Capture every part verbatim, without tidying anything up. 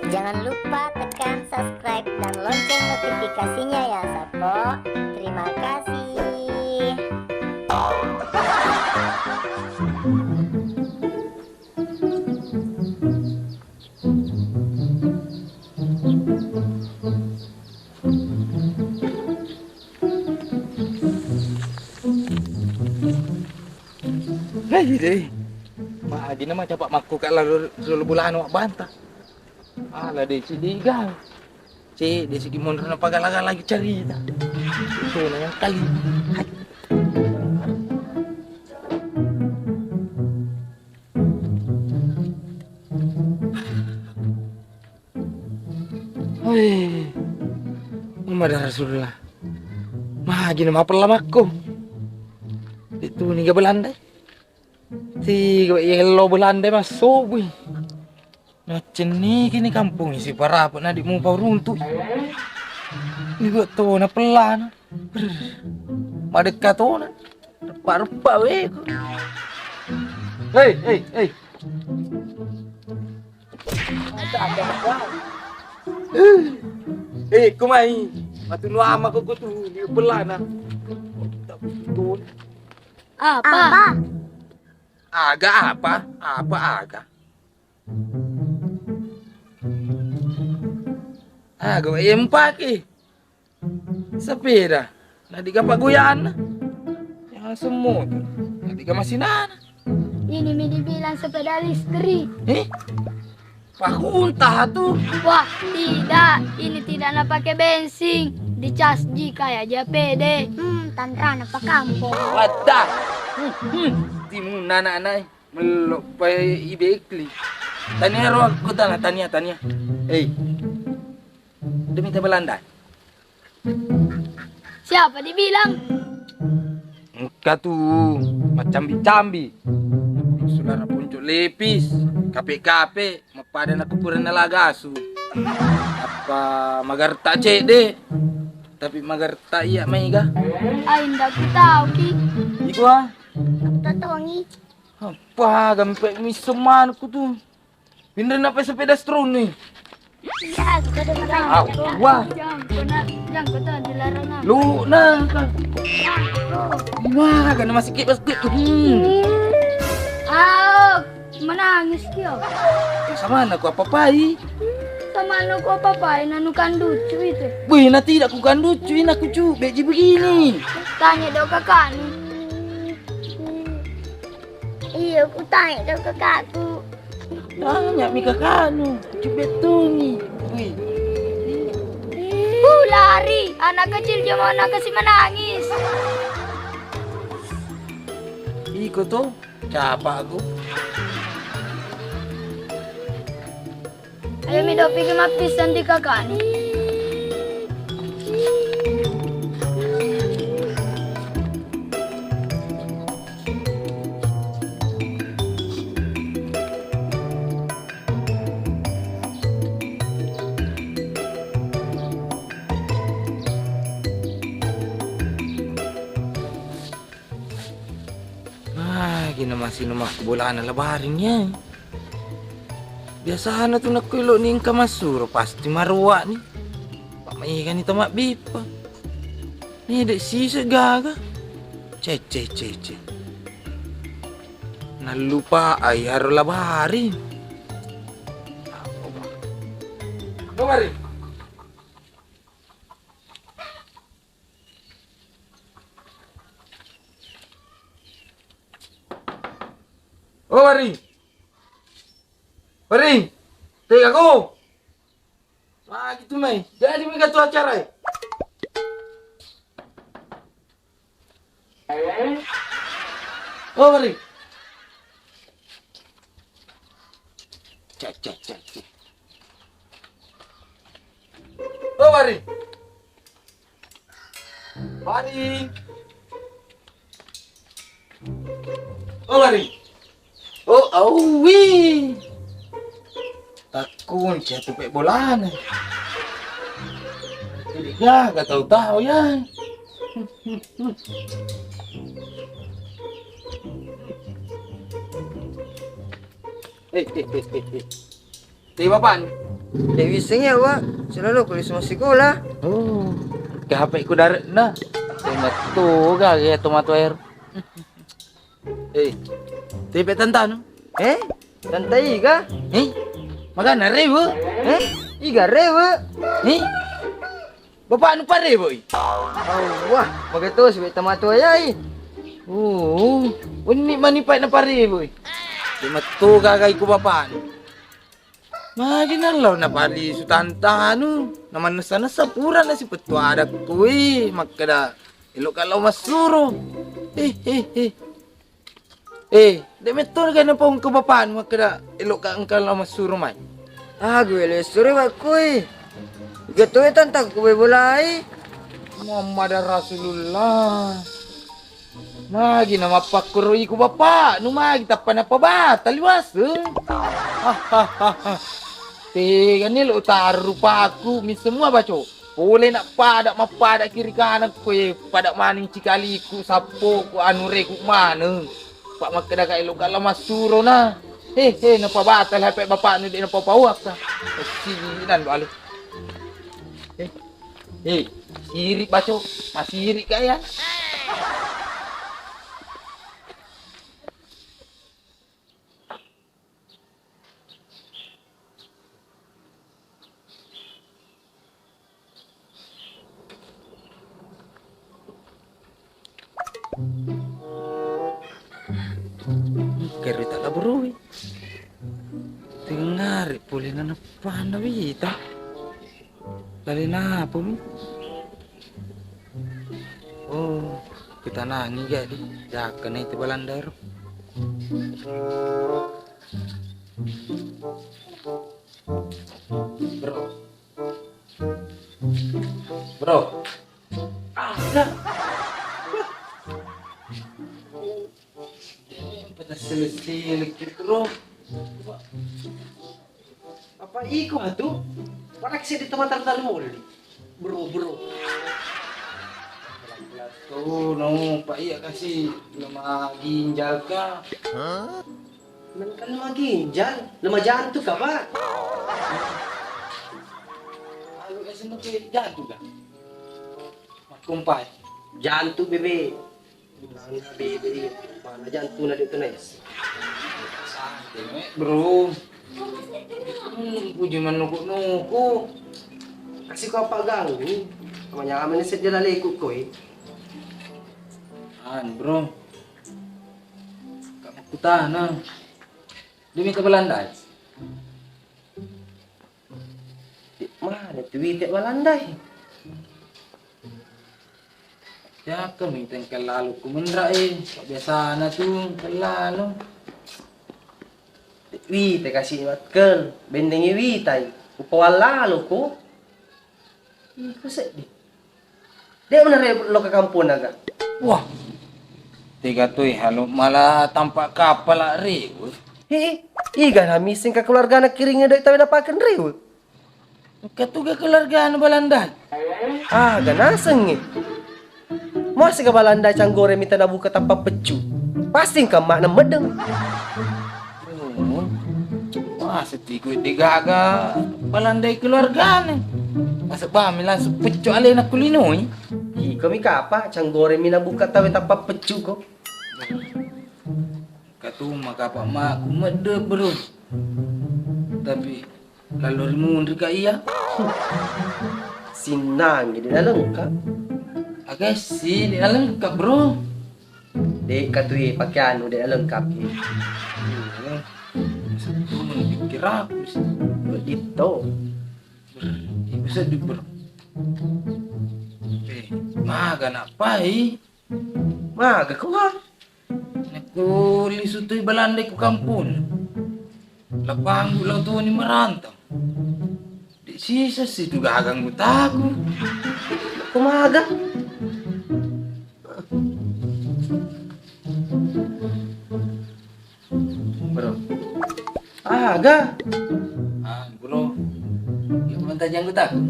Jangan lupa tekan subscribe dan lonceng notifikasinya ya, Sappo. Terima kasih. Hei, deh. Magi na macapa makku ka lalu, lalu bulana mabbanta. Ala de cidiga. Cedde sigi monro napagala-gala lagi carita. Itu na yang kali. Hai. Hei, Muhammad Rasulullah. Magi na mapella makku. Itu niga Belanda. Tiga yello Belanda massobui. Naccenni kini kampung isi parapet na di mupa runtu. Niga tona pellana. Brr. Madekka tona. Reppa-reppa weko. Hei, hei, hei. Eh, kumai. Matunu ama koko tu ni pelana. Apa? Aga apa? Apa aga? Aga yang pake? Sepeda. Nadiga pagoyanna? Yang semua tu. Nadiga masinana? Ini mi dibilang sepeda listrik. Eh? Pakunta tu. Wah, tidak. Ini tidak na pakai bensin. Dicas ji kayak aja pede. Hmm, tanrana pakampong. Wadah. Hmm, hmm. Timun anak-anak. Melok pa ibekli. Tania ro aku tana, tania, tania. Hei. Demi ta Belanda. Siapa dibilang? Engka tu macambi-cambi. Sulara puncuk lepis, kape-kape, mappada na kuburan na lagasu. Apa magarta cedde? Tapi magarta iya mega. Ai ndak ku tau ki. Iko ah. Aku tatongi. Apa gampe misseng manukku tu. Pinreng na pe sepeda stroni. Iya, sepeda stroni. Wah. Jang, kena, jang, kena dilarang. Lu nangka. Wah, kena masih kit, masih kit. Hmm. Ah, menangis kio. Sama anak ku apa pai? Sama anak ku apa pai? Nanu kanducu itu. Wih, na tidak ku kanducu, ina ku cube ji begini. Tanya dong kakak nih. Iya, ku tanya dong kakakku. Tanya mi kakaknu, cubettungi. Wih. Uh, lari, anak kecil zaman anak kasih menangis. Iko to, capa aku. Ayo mi dopi ki mappisan di kakakni. Ah, gina masih numa bolana lebaring ya. Biasana tu nakko elo ni engka massuro pasti maroa ni. Pak maigani tama bipa. Ni dek sisa gaga. Cece cece. Nallupa ai haro labari. Labari. Oh, Wari. Wari. Tega ko. Magi tu mai. Jadi mega tu acara e. Oh, Wari. Cek, cek, cek, cek. Oh, Wari. Wari. Oh, Wari. Oh, auwi. Takkunci atu pe bolana. Jadi gaga tau-tau ya. Eh, eh, eh, eh, eh. Te bapakni. Dewi sengi wa, selalu kulis masikola. Oh, ke H P ku darekna. Tengah tu ga ya tomato air. Eh, tepe tantanu. Eh, tanta iga? Eh, magana rewe? Eh, iga rewe? Eh, bapaknu parewe? Wah, maga to sibe tamato ayai. Oh, unni mani pai na parewe. Di metu gagai ku bapaknu. Magi nallo napalisu tantanu, namannessa-nessa pura nasipettu adakku, eh, makkeda, "Eloka lao massuro." Eh, eh, eh. Eh, de metto ga napaung ke bapakmu makkeda, "Eloka engka lao massuro mai." Ah, gue le sure wakkui. Iga toe tantang ku bolai. Muhammad Rasulullah. Magi na mappakkoroi ku bapaknu, magi tappa napabatal waseng. Hahaha. Tegani lo taru rupaku, mi semua baco. Pole nak pada mappada kiri kanan kue, pada maning cikaliku, sappoku, anu reku maneng. Pak makkeda ka elo kala massuro na. He, he, napabatal hape bapaknu de napapauakka. Sinan bale. Eh. Hei, sirik baco, masirik ka ya. Kerita laburui. Tengari pole na napanda wita. Lale napami. Oh, kutanangi jadi. Jakka na itu Balandaro. Bro. Bro. Ada. Pada silik-silik gitu, Bro. Apa iko atu? Pada kese di tempat taruh muli. Bro, bro. Tuh, no, Pak iya kasih lemah ginjal kah? Hah? Kan lemah ginjal, lemah jantung kah, Pak? Aku kasih no ke jantung kah? Makumpai. Jantung bebe. Mana bebe dia? Mana jantungnya dia tuh, Nes? Santai, Mek, bro. Hmm, puji menuku-nuku. Kasih kau apa ganggu? Sama nyaman ini saja laleku koi. An, bro. Kamu kutana. Demi ke Belanda. Mana tu wite Belanda? Ya, kami tengkel lalu kumenra, eh. Biasana tu lalu. Wite kasih wakkel, bendengi witai. Upawallalo ko. Iko seddi. Dek menare lo ke kampung naga. Wah. Tega tu halo malah tampak kapal riwe. Hi, iga na missing ke keluarga na kiringi doi tawe na paken riwe. Engka tu ga keluargana Balanda. Ah, ga nasengngi. Muasega Balanda canggore mita nabuka tappa peccu. Pasti engka makna medeng. Oh, wah, setiko de gaga Balanda keluargana. Masa bami langsung peccu alena kulinoi. Iko mi kapa canggore mi nabuka tawe tappa peccu ko. Katuma kapa maku medde bro. Tapi Lalo rimunri ka iya. Sinnangi de nalengka. Aga si de nalengka, bro. De katui pakeanu de nalengka. Iya. Setu pikkir aku sih. Ditto. Bisa di bro. Eh, maga napai? Maga ko ha? Nakko lisu tu Balanda ku kampung. Lapanggu lao toni marantang. De sisa situ gagang gutaku. Ko maga? Bro. Aga? Ah, bro. Iya, mantajang gutaku.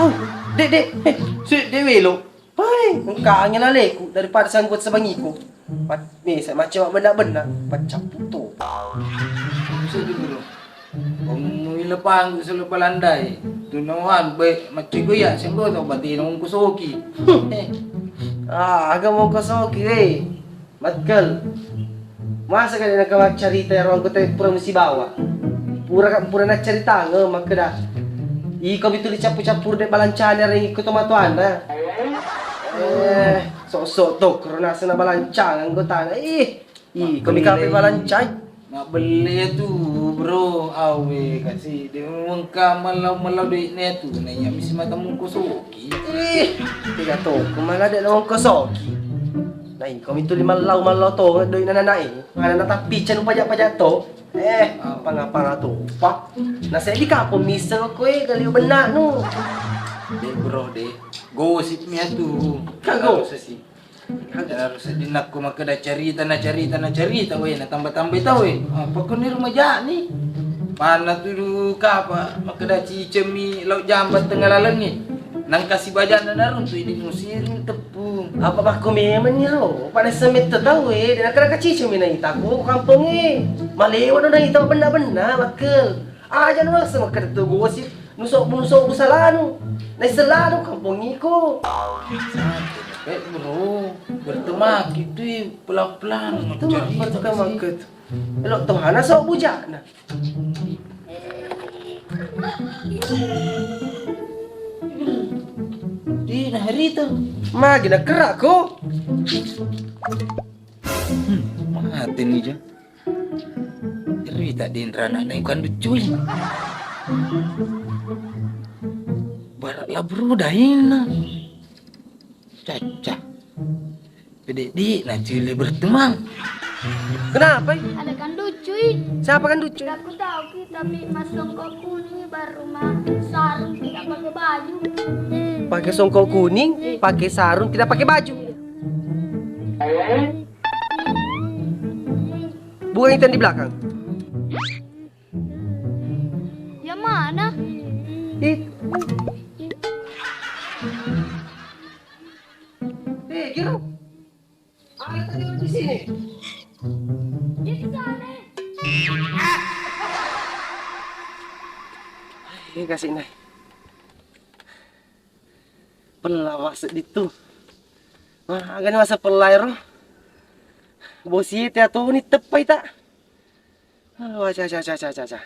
Oh, dek, dek. Eh, si, dek welo. Hai, engka angin aleku daripada sanggup sebangiku. Pat, mesa macam benna-benna, paccappuk to. Bisa juga, bro. Bangun Lepang selo Balandai. Tunoan be maccigo ya senggo to batino mongko soki. Eh. Ah, aga mongko soki we. Matkel. Masa ka de' naka maccarita ero anggota pura musibawa. Pura ka, pura naccaritangeng makkeda, iko mitu dicappu-cappuru de' balancana ring iko to matoanna. Eh, sok-sok to kero naseng na balancana anggotana. Ih, ih, komi kape balancai. Mabbelle tu, bro, awe kasi de' mengka mallau-mallau doi'na tu, na iya misi mata mongko soki. Ih, tiga toko malah de' mongko soki. Na iko mitu lima lau mallau to doi'na nana e. Mana na tapi cenu pajak-pajak to. Eh, apa ngapa ngatu pa? Na seddi kapo miseng koe gali benna nu. De' bro de'. Gosip mi atu. Kago. Harus sih. Harus dinakko makkeda carita na carita na carita we na tambah-tambah tau we. Apa ko ni rumah jani? Mana tu kapa makkeda cicemi lau jambat tengah lalengi. Nang kasi bajana naruntu idi musir tepung. Apa makko memang ni ro? Pada semetta tau we de' nakara cicemi na ita ko kamponge. Malewa na ita benna-benna makkel. Aja nu rasa makkeda tu gosip. Nusok-nusok busalanu. Naisellanu kampong iko. Eh, bro, bertemaki tu pelan-pelan. Itu mah bertemaki tu. Elok tohana sok bujakna. Di nah hari tu. Magi na kerak ko. Hmm, mati ni ja. Rita dinrana na ikan ducui. Barak labru daina. Caca. Pede di na cili bertemang. Kenapa? Ada kan ducui. Siapa kan ducui? Aku tahu kita tapi masuk kok kuning baru mah sarung tidak pakai baju. Pakai songkok kuning, pakai sarung, tidak pakai baju. Bukan itu yang di belakang. Yang mana? Itu. Eh, Giro. Ada tadi orang di sini. Di sana. Eh, kasih naik. Pella wasek ditu. Wah, agani wasek pella ero. Bosi te atoni teppai ta. Wah, ca, ca, ca.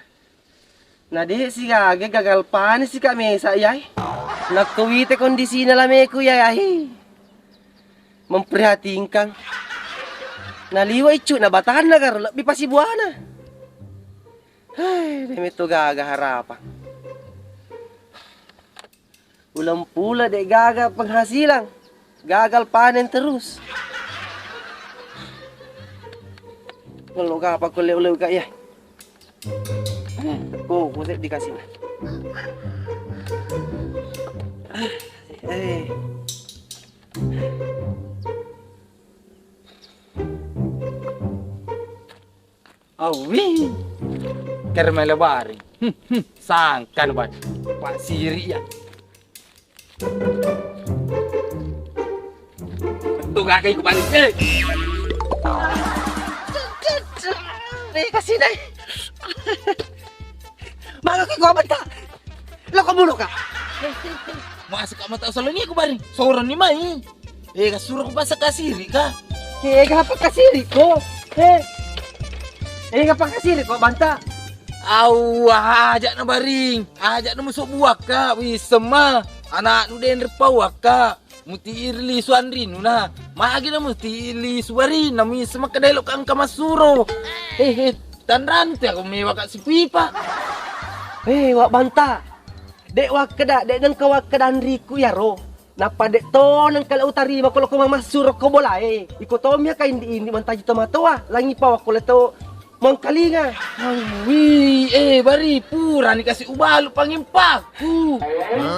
Na de' sigaga gagal panen sika mesa yai. Nakko wite kondisina lameku yai. Memprihatinkan. Naliwa iccu na batanna garo lebbi pasibuana. Hei, de' metto gaga harapang. Uleng pula de' gaga penghasilan, gagal panen terus. Ngello kapa ko leu-leu ka ya. Ko, ko dikasih. Eh. Awi. Kermele bari. Hmm, hmm. Sangkan bari. Pak Siri ya. Tuh kakek balik. Eh. Eh, kasih dai. Maka ki gua bentak. Lo kok bunuh kak? Masuk kamu tak salah ni aku bari. Seorang ni mai. Eh, kasuro ku pasa kasiri ka. Eh, gapa kasiri ko? Eh. Eh, gapa kasiri ko banta? Au, aja na baring. Aja na musuk buah ka. Wisema. Anak nu denre pawak ka. Muti iri lisu anrinu na. Magi na muti iri lisu baring. Na wisema kedai lo kangka masuro. Eh, eh, tanrante aku mewa ka sipipa. Eh, wak banta. Dek wakkeda, dek nengka wakkeda anriku yaro. Nappa dek to nengka le utarima ko loko mamassuro ko bolae. Iko to mia ka indi-indi mantaji to matoa, langi pawa ko le to mangkalinga. Wi, eh, bari purani kasi ubalu pangimpaku.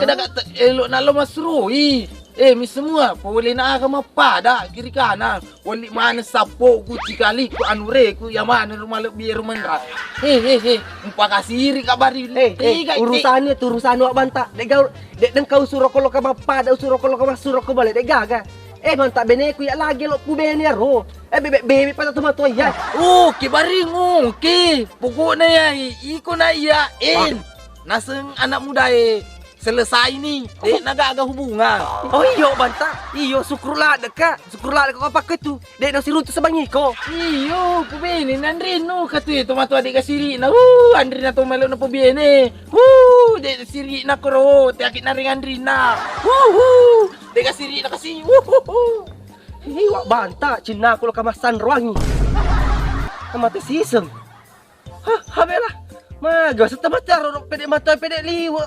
Keda ka te-, elo nalo masroi. Eh, mi semua, pole na aga mappada kiri kanan. Wali mana sappo kuci kali ku anure ku ya mana rumah lebih rumah nera. He he he, mupakasiri kabari. Eh, eh, urusannya tu urusan wak banta. Dek gau, dek deng kau suro kolo ka mappada, usuro kolo ka masuro ko bale dek gaga. Eh, banta beneku ya lagi lo ku bene ro. Eh, bebek bebek pada tu matua ya. Oke, baring oke. Pokoknya ya, iko na ya, en. Naseng anak mudae selesai ni, de' nagaga hubungan. Oh iyo, Banta. Iyo, syukur ladde' ka. Syukur ladde' ka pakku tu. De' no siruntu sebangiko. Iyo, pubene nanrenu katu e to matu ade' kasiri na. Uh, anrina to melo na pubene. Uh, de' siri na koro, teaki nareng anrina. Uh, uh, de' kasiri na kasi. Uh, uh, uh. Iwa Banta, cinnaku lo kamassan roangi. Kamate siseng. Hah, habela. Maga setta mate aro pede mata pede liwe.